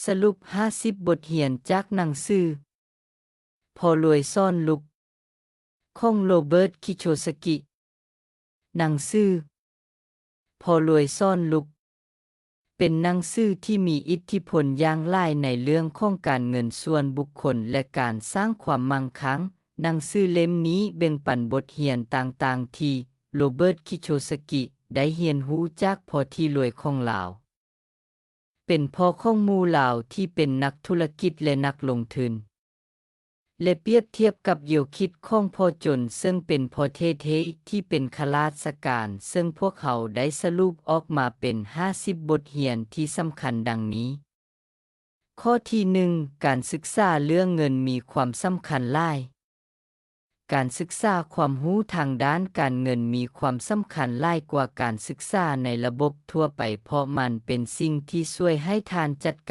ສະຫຼຸບຫ້າສິບບົດຮຽນຈາກໜັງສື ພໍ່ລວຍສອນລຸກ ຂອງໂຣເບີດ ຄິໂຊສະກິ. ໜັງສື ພໍ່ລວຍສອນລຸກ ເປັນໜັງສືທີ່ມີອິດທິພົນຢ່າງຫຼາຍໃນເລື່ອງຂອງການເງິນສ່ວນບຸກຄົນ ແລະ ການສ້າງຄວາມໝັ່ງຄັ່ງ. ໜັງສືເຫຼັ້ມນີ້ແບ່ງປັນບົດຮຽນຕ່າງໆທີ່ໂຣເບີດ ຄິໂຊສະກິ ໄດ້ຮຽນຮູ້ຈາກພໍ່ທີ່ລວຍຂອງລາວ. ເປັນພໍ່ຂອງໝູ່ລາວທີ່ເປັນນັກທຸລະກິດ ແລະ ນັກລົງທຶນ ແລະ ປຽບທຽບກັບແນວຄິດຂອງພໍ່ຈົນ ເຊິ່ງເປັນພໍ່ເທ່ໆທີ່ເປັນຂ້າລາຊະການ, ເຊິ່ງພວກເຮົາໄດ້ສະຫຼຸບອອກມາເປັນຫ້າສິບບົດຮຽນທີ່ສຳຄັນດັ່ງນີ້. ຂໍ້ທີໜຶ່ງ, ການສຶກສາເລື່ອງເງິນມີຄວາມສຳຄັນຫຼາຍ. ການສຶກສາຄວາມຮູ້ທາງດ້ານການເງິນມີຄວາມສຳຄັນຫຼາຍກວ່າການສຶກສາໃນລະບົບທົ່ວໄປ, ເພາະມັນເປັນສິ່ງທີ່ຊ່ວຍໃຫ້ທ່ານຈັດ